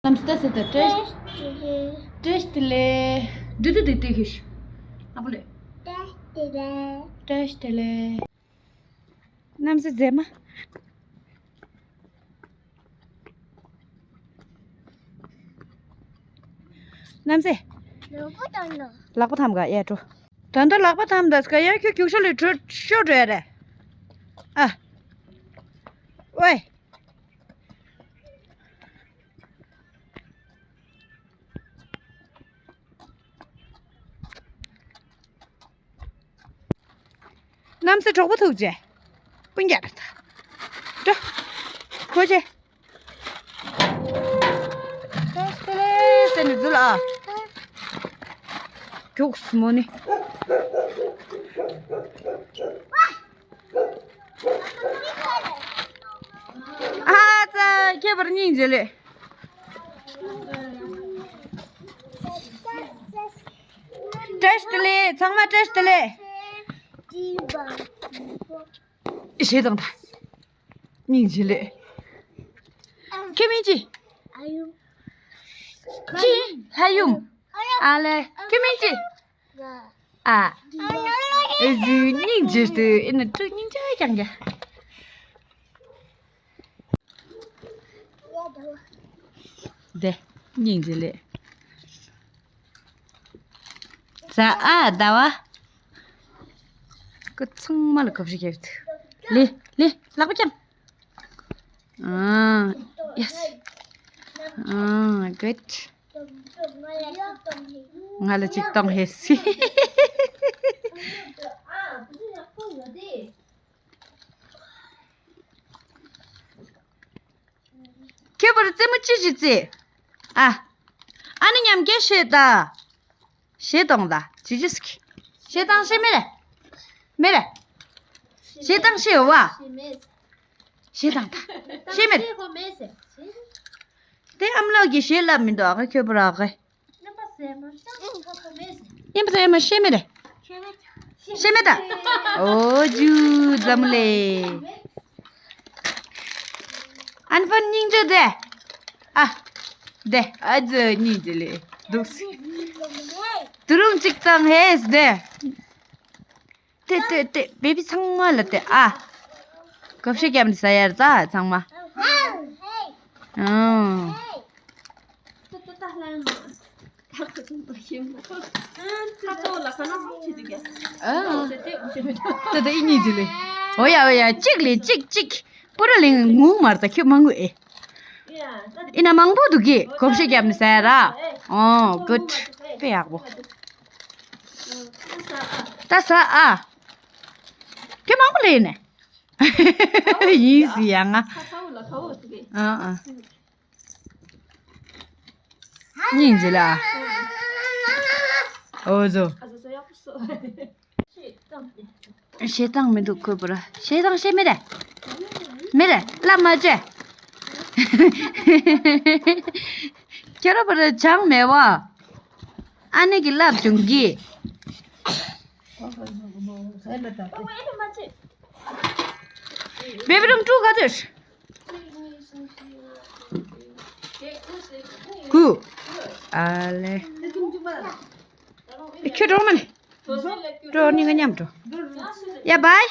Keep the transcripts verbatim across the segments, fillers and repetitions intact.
ལམ་སྟ་སེ་ད་བཀྲ་ཤིས་བདེ་ལེགས། བཀྲ་ཤིས་བདེ་ལེགས། འདི་དུ་དེ་དེ་ཤིས། ཨ་བུ་ལེ། བཀྲ་ཤིས་བདེ་ལེགས། བཀྲ་ཤིས་བདེ་ལེགས། གནམ་སེ་མཛེས་མ། གནམ་སེ། ལག་པ་བཏང་ལོ། ལག་པ་ཐམ་ག་ཡ་འགྲོ། ད་ལྟ་ལག་པ་ཐམ་ད་སྐ་ཡ་ཁྱོད་རྒྱུག་ཤོག་ལས་གྲོད་ཤོར་འགྲོ་ཡ་རེད། ཨ། ཝེ། གནམ་སེ་གྲོགས་པོ་ཐུག་རྗེས། སྤུན་རྒྱག་རེད་ད། འགྲོ། ཁོ་རྗེས། ཏོ་སྟེ་ལེ་སེ་ནི་འཛུལ་ཨ། རྒྱུགས་མོ་ནི། ཨ་ཙ་ཁྱད་པར་སྙིང་རྗེ་ལེ། བཀྲ་ཤིས་བདེ་ལེགས། ཚང་མ་བཀྲ་ཤིས་བདེ་ལེགས། ཞེས་དང་ད། སྙིང་རྗེ་ལེ། ཁྱེད་མིན་ཅི། ཅི། ལྷ་ཡུམ། ཨ་ལེ། ཁྱེད་མིན་ཅི། ཨ། ཨེ་ཟི་སྙིང་རྗེ་སྟེ་ཨེ་ནི་ཁྲུ་སྙིང་རྗེ་ཀྱང་རྒྱ། དེ་སྙིང་རྗེ་ལེ། ཟ་ཨ་ཟླ་བ། ཁོ་ཚང་མ་ལ་གོ་བཤད་རྒྱབ་ཐུབ། ལེ་ལེ་ལག་པ་བརྐྱངས། ཨ། ཡེ་སི། ཨ། གུཌ། ང་ལ་ཅིག་གཏོང་ཧེ་སི། ཁྱོད་པར་རྩེད་མོ་ཅི་ཞིག་རྩེ། ཨ། ཨ་ནི་མཉམ་སྐད་བཤད་ད། ཞེ་སྡང་ད། ཇི་ཇི་སྐྱི། ཞེ་སྡང་ཤེས་མེད་རེད། མེད་རེད། ཞེ་སྡང་ཤེས་ཡོད་བ། ཞེ་སྡང་ད། ཤེས་མེད་རེད། དེ་ཨམ་ལགས་ཀྱིས་ཞེ་ལབ་མི་འདུག་ཨ་ཁ་ཁྱོད་པོ་ར་ཨ་ཁ། ཡིན་པ་ཟེར་མ་ཤེས་མེད་རེད། ཤེས་མེད་ད། ཨོ་ཇུ་འཛམ་ལེ། ཨན་ཕན་སྙིང་རྗེ་དེ། ཨ། དེ་ཨ་ཙི་སྙིང་རྗེ་ལེ། འདུག་སེ། དུ་རུང་གཅིག་བཏང་ཧེས་དེ། དེ་དེ་དེ་བེ་བི་ཚང་མ་ལ་དེ་ཨ། གོ་བཤད་རྒྱབ་ནས་ཟ་ཡར་ད་ཚང་མ། ཨང་། ཨ། དེ་དེ་ཨི་གཉིས་དེ་ལེ། འོ་ཡ་འོ་ཡ་གཅིག་ལེ་གཅིག་གཅིག་པུ་ར་ལིང་ངུ་མར་ད་ཁྱོད་མ་ངུ་ཨེ། ཨི་ན་མང་པོ་འདུག་གི་གོ་བཤད་རྒྱབ་ནས་ཟ་ཡ་ར། ཨོ་གུཌ། དཔེ་ཡག་པོ། ད་ཟ་ཨ། ཁྱོད་མང་པོ་ལེན་ནས། ཡིན་ཟི་ཡ་ང་། ཨ་ཨ། སྙིང་རྗེ་ལ། ཨོ་ཟོ། ཞེ་སྡང་མི་འདུག་ཁོས་པོ་ར། ཞེ་སྡང་ཤེས་མེད་རེད། མེད་རེད་ལབ་མ་བྱེད། ཁྱེད་ར་པོ་ར་ཅང་མེད་བ། ཨ་ནེ་གི་ལབ་བྱུང་གི། བེ་བི་རུམ་ཀྲུ་ག་ཚོད། ཀུ། ཨ་ལེ། ཁྱོད་འགྲོ་མ་ནི། འགྲོ་ནི་ང་མཉམ་འགྲོ། ཡ་བའི།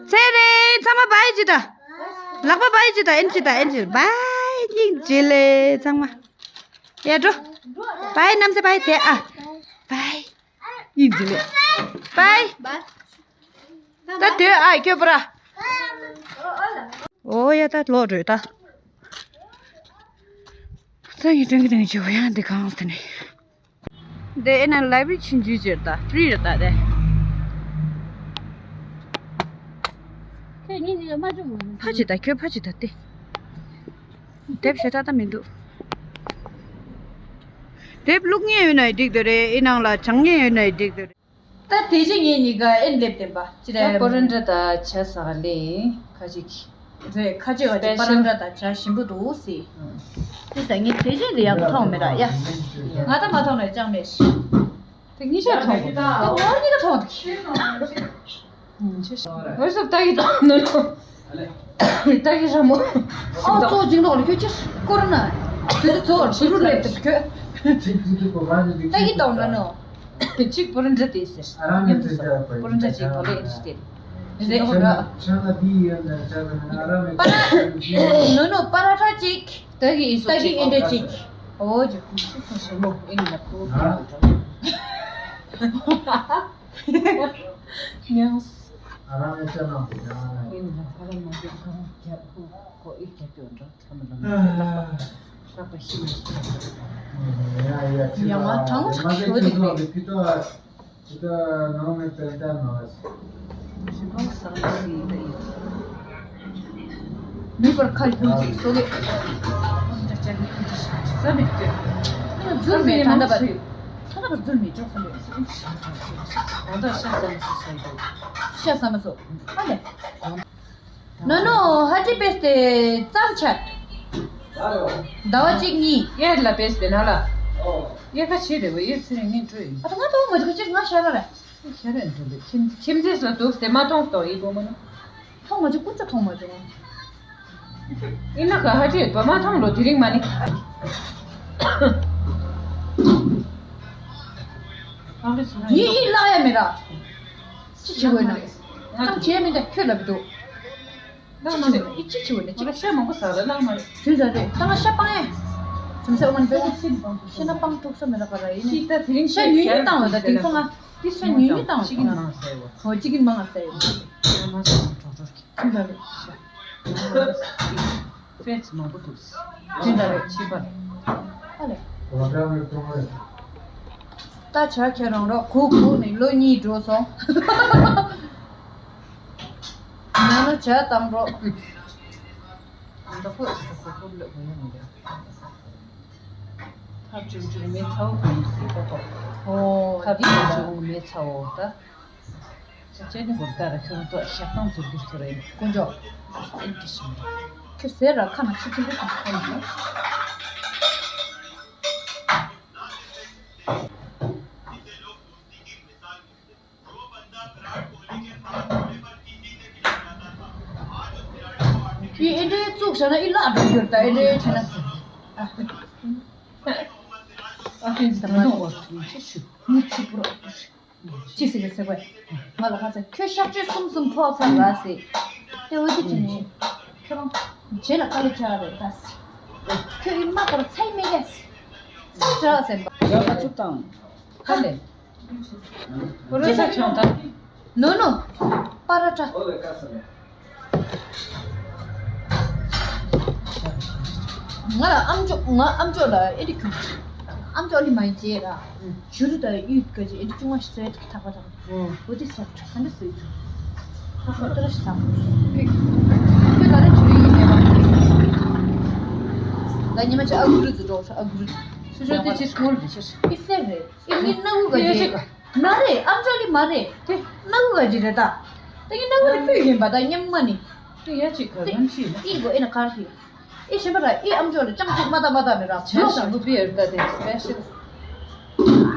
ཚེ་རེ་ཚང་མ་བའི་ཇི་ད། ལག་པ་བའི་ཇི་ད་ཨེན་ཇི་ད་ཨེན་ཇི་བའི་སྙིང་རྗེ་ལེ་ཚང་མ། ཡ་འགྲོ། བའི་གནམ་ས་བའི་དེ་ཨ། བའི། སྙིང་རྗེ་ལེ། བའི། ད་དེ་ཨ་ཁྱོད་པོ་ར། ཨོ་ཡ་ད་ལོག་འགྲོ་ད། ད་ངས་དྲན་གི་དྲན་གི་བྱེད་གོ་ཡང་འདི་གང་ཟེར་ནས། འདི་ཨེ་ན་ལའི་བྷ་རི་ཕྱིན་ཅི་ཟེར་ད་ཧྥི་རི་རེད་ད་དེ། ཁྱོད་ཉིད་ནས་མ་བྱུང་བ་ནི། ཕ་ཅི་ད་ཁྱོད་ཕ་ཅི་ད་དེ། དེབ་ཞེ་དྲག་ད་མི་འདུག་དེབ་བླུག་མཁན་ཡོད་ན་འགྲིག་དེ་རེད། ཨེ་ནང་ལ་སྦྱང་མཁན་ཡོད་ན་འགྲིག་དེ་རེད། ད་དེ་རྗེས་ངེད་གཉིས་ཀ་ཨེ་སླེབས་བསྡད་པ་ཅི་རེད། པོ་རན་ཏྲ་དང་ཇ་ཟ་ག་ལེ་ཁ་ཅིག་རེད། ཁ་ཅིག་བ་ཅིག་པོ་རན་ཏྲ་དང་ཇ་ཞིམ་པོ་འདུག་སི། དེ་ཟ་ངས་དེ་རྗེས་དེ་ཡག་པོ་མཐོང་མེད་ར་ཡ། ང་ད་མ་མཐོང་ནས་ཅང་མེད་ཤི། དེ་གཉིས་ཆ་མཐོང་གོ་ད་ངོ་གཉིས་ཀ་མཐོང་གི། ཨུམ་ཆེ་ཤི། ངོ་སོབ་ལྟ་གི་ད་ནོར་ལོ། ཏ་གི་ར་མོ། ཨོ་གཙོ་བོ་ཅིག་འདུག་ལ་ཁྱོད་ཅི་ཀོ་རོ་ན། དུས་ཚོད་གཙོ་བོར་ཕྱི་རུ་སླེབས་ཏེ་ཁྱོད། ཏ་གི་དང་འདྲ་ནོ། གཅིག་པོ་ར་འདྲ་དེ་ཟེར། ཉམས་སུ་སོང་པོ་ར་འདྲ་གཅིག་གོ་ལེ་ཨེ་ཤི་དེ། རེད་ཧོ་ར། པ་ར་ནོ་ནོ་པ་ར་ཏྲ་གཅིག་ཏ་གི་ཨེ་ཏ་གི་ཨེ་འདྲ་གཅིག་ཨོ་ཇོ་ཁུ་ཤི་ཁུ་ཤི་མོ་ཨེ་ནི་ལ་ཁུ་ཁུ་ཁུ། ཉམས། ཨ་རང་ངས་བཤད་ན་ཡང་ན། ཡིན་ན་ཕ་ར་མ་གི་ཁང་རྒྱབ་ཁུག་ཁོ་ཨི་རྒྱབ་ཀྱོ་འགྲོ་ཚ་མ་ལ་མ་ལག་པ་ཤག་པ་ཤི་མ་ཤི། ཡ་ཡ་ཕྱི་ཡ་ང་ལ་དྲང་མ་ཁྱོད་ཚོ་གི་ཕི་ཏོ་ཕི་ཏོ་ནང་ནས་དོན་དག་མ་བ་ཞིག་ཤི་མ་ས་མ་སི་ད་ཡིན། མི་པར་ཁ་ཡོད་ཅིག་སོ་གེ། ཅག་ཅག་གི་ཁུ་ཅི་ཤ་ཤ་ས་མེད་ཀྱི། ང་འཛུལ་མེད་ད་ལྟ་བར་དུ། ད་ལྟ་བར་འཛུལ་མེད་ཅོག་ས་མེད། ད་ལྟ་ཤ་ས་མ་སོ་ས་ཡོད། ཤ་ས་མ་སོ། ཨ་ལེ། ནོ་ནོ་ཧ་ཅི་པེས་ཏེ་ཙམ་ཆད། ཟླ་བ་གཅིག་གཉིས། གཡས་ལ་པེས་ཏེ་ན་ལ། གཡས་ཁ་ཕྱེ་རེ་བ་གཡས་ཚེ་རིང་ངན་སྤྲོད་ཡིན། ཨ་ད་ང་ཐོག་མ་བྱུང་ཅིག་ང་ཤ་ར་ར། ཤ་ར་འགྲོ་འདུག་ཁྱིམ་ཁྱིམ་མཚེས་སུ་འདུག་སྟེ་མ་མཐོང་སྟོ་ཡིན་གོ་མ་ནོ། ཐོག་མ་བྱུང་ཀུན་ཅོ་ཐོག་མ་བྱུང་། ཡིན་ན་ག་ཧ་ཅི་བ་མ་མཐོང་ལོ་དེ་རིང་མ་ནི། ཡིན་ཡིན་ལ་ཡ་མི་ར། ཅི་བྱེད་དགོས་ན། ཙམ་བྱས་མི་འདྲ་ཁྱོད་ལབ་འདུག་ལགས་མ་རེད། ཅི་བྱེད་དགོས་ན་ཅི་ང་ཤ་མང་པོ་ཟ་ར་ལགས་མ་རེད། དུས་ཟ་རེད་ད་ང་ཤ་སྤང་ཡ། དུས་ཟ་འོ་ན་པེ་ཤི་ན་སྤང་ཐུག་ས་མི་རག་པ་ར་ཡིན་ཤི་ད་དེ་རིང་ཤ་ཉུང་ཉུང་བཏང་བ་ད་དེང་སང་ང་དེ་ཤ་ཉུང་ཉུང་བཏང་བ་ཅི་གིན་མང་ཟ་ཡོད་ཧོ་ཅི་གིན་མང་ཟ་ཡོད་ཤ་མང་ཟ་གྲོག་གྲོག་དུས་ཟ་རེད་ཤ་ཧྥེན་སི་མང་པོ་འདུག་དུས་ཟ་རེད་ཕྱི་པར་ཨ་ལེ། ད་བྱ་ཁྱེད་རང་རོགས་གུག་གུག་ནས་ལོ་གཉིས་འགྲོ་སོང་། ང་ནི་བྱ་བཏང་རོགས། ད་ཁོ་ཨེ་ས་ཁོ་ཁོ་ལོ་གོ་ཡ་མི་འདུག་ཐབས་ཅུང་ཅུང་མེ་ཚ་བོ་གོ་ཡིན་སྲིད་པ་ཁོ། ཨོ་ཐབས་ཅུང་ཅུང་མེ་ཚ་བོ་ད། ཅེ་ནི་བོར་ད་ར་ཁྱོད་ཏོ་ཤ་སྟངས་ཚུར་གྱུར་ཐོ་རེ་དཀོན་མཆོག་ཨེ་འདྲི་ཞིང་། ཁྱོད་ཟེར་ར་ཁ་ན་ཆུ་ཆུ་ལུག་དང་ཁོ་ནི། ཡི་ཨེ་འདྲའི་བཙུགས་བཞག་ན་ཡི་བརླག་འགྲོ་རྒྱུར་ད་ཨེ་འདྲའི་བྱས་ན། ཨ་ཧིན་ཟི་ད་མ་ནོ་ཨོ་ཐུང་ཆེ་ཤུ་མི་ཆུ་པུ་རོ། ཅི་ཟེར་གི་ཟེར་བས། ང་ལ་ཁ་ཚ་ཁྱོད་གཤག་བཅོས་གསུམ་གསུམ་ཕོག་ཚར་ར་ཟེར། དེ་འོ་དེ་དྲི་ནས། ཁྱོད་རང་། རྗེས་ལ་དཀའ་ལས་ཁྱོད་ར་རེད་ད་ཟེར། ཁྱོད་ཡི་མ་པར་ཚ་ཡི་མེད་གས་ཟེར། ཚ་ཟེར་བ། ཡ་ཁ་ཚུགས་དང་། ཧ་ལས། ཅི་ས་ཁྱོད་དང་། ནོ་ནོ། པ་ར་ཏྲ། ང་ལ་ཨམ་ཅོག་ང་ཨམ་ཅོག་ལ་ཨེ་རི་ཁྱོང་། ཨམ་ཅོག་ལི་མ་ཡིན་ཅེས་ར། ཞུ་རུ་ད་ཡུལ་ག་ཅི་ཨེ་རི་ཅུང་ང་ཞིག་ཟེར་ཐག་པ་དང་། འོ་དེ་ཟེར་ཁྲ་ཁ་འདྲ་ཟེར་ཚུལ། ཁ་ཁ་ཏོ་ར་ཞིག་ཟ། ཁྱོད་ག་རེ་བྱུང་ཡིན་མེད་པ། ད་ཉི་མ་ཅི་ཨ་གུ་རུ་ཟེར་འགྲོ་ཨ་གུ་རུ། སུ་ཞོ་དེ་ཅི་སྐོར་དེ་ཤེས། ཨི་སེ་རེད། ཨི་ནི་སྣ་བུག་ག་ཅི། མ་རེད་ཨམ་ཅོག་ལི་མ་རེད། དེ་སྣ་བུག་ག་ཅི་རེད་ད། དེ་གི་སྣ་བུག་རེ་ཕུད་ཡིན་པ་ད་སྙམ་མ་ནི། དེ་ཡ་ཅིག་ག་རང་ཤི་ན། ཨི་གོ་ཨི་ན་གར་ཤི། ཨི་ཞིམ་པ་ར་ཨི་ཨམ་ཅོག་ལི་ཅང་ཅིག་མ་ད་མ་ད་མེ་ར་ཆ་ཤ་བུ་པི་ཡར་ད་དེ་སི་པེ་ཤལ།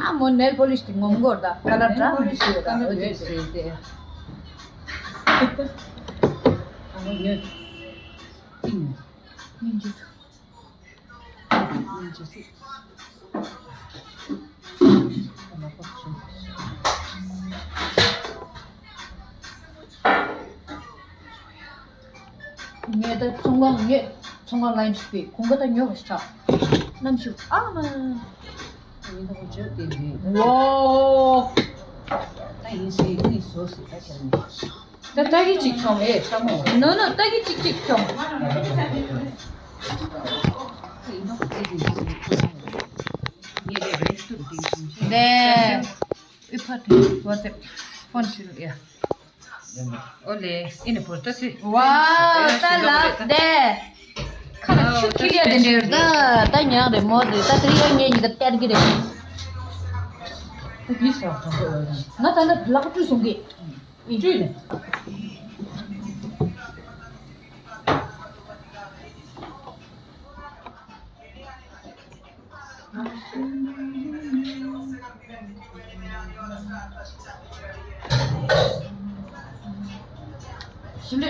ཨ་མོ་ནེལ་པོ་ལིཤ་དེ་ངོམ་གོར་ད་ཀ་ལར་འདྲ་མི་ཤི་ཡོད་ད་འོ་ཅིག་ཟེར་ཏེ། ཨ་མོ་ཉོས། ཨིན། ཉིན་གཅིག་ངས་ད་ཚོང་ཁང་ངས་ཚོང་ཁང་ལ་ཡིན་ཞིག་པས་གོང་ག་ད་ཉོ་བ་ཞིག་ཆགས། གནམ་གཤིས་ཨ་མ། ཡིན་ད་ཁོ་བརྗོད་དེ་རེད། ཝོ། ད་ཡིན་སྲིད་ངས་བཟོ་སྲིད་ད་ཁྱེར་ནས། ད་ཏ་གི་གཅིག་ཁྱོང་ཨེ་ཚ་མོ། ནོ་ནོ་ཏ་གི་གཅིག་གཅིག་ཁྱོང་། ནས་ཨི་ཕ་དེ་ཝ་ཙེབ་ཕོན་ཞུ་ཡ། ཨོ་ལེ་ཨི་ནི་བོར་ཏ་སི། ཝའོ་ཏ་ལགས་དེ། ཁ་ལ་ཆུ་ཁྱི་ཡ་དེ་འདྲ་ད་ད་ཉག་རེད་མོ་རེད་ད་དེ་ཡ་ངེད་གཉིས་ཀ་སྟེར་གི་རེད། ད་དེ་ས་དྲང་པོ་ང་ད་ལྟ་ལག་བཀྲུས་སོང་གི། བཀྲུས་ནས། ཞིམ་ལེ།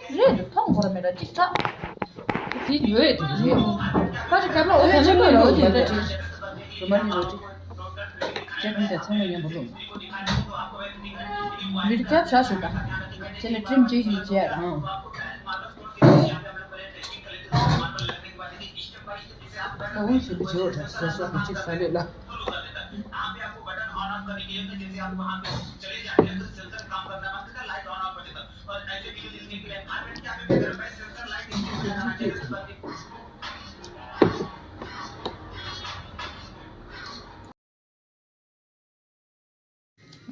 གཅིག་རེད་འདུག་མཐོང་གོ་ར་མེད་ར་གཅིག་ཁྲ། དེ་ཉོ་ཡས་དེ་རེད། ཁ་ཅིག་ཁྱབ་ལ་འོ་དེ་ཆེན་པོ་རོ་དེ་འདྲ་བྲིས། རུ་མ་ནི་རོ་ཏི། ཅེ་ཁུན་དེ་ཚང་མ་མཉམ་པོ་ལོངས། མི་རིགས་ཁྱབ་བཞག་ཞུ་ད། ཁྱེད་ལ་ཀྲིམ་ཅིག་ཞིག་བྱས་རང་། ད་འོ་ཞུ་གི་བྱེད་འོ་ད་སོ་སོ་གི་ཅིག་ས་ལེ་ལ།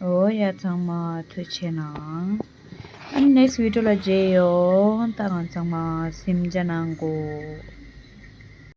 འོ་ཡ་ཚང་མ་ཐུགས་རྗེ་གནང་། ཨ་ནི་next video ལ་མཇལ་ཡོང་། ད་ང་ཚང་མ་སེམས་ཅན་ནང་གོ།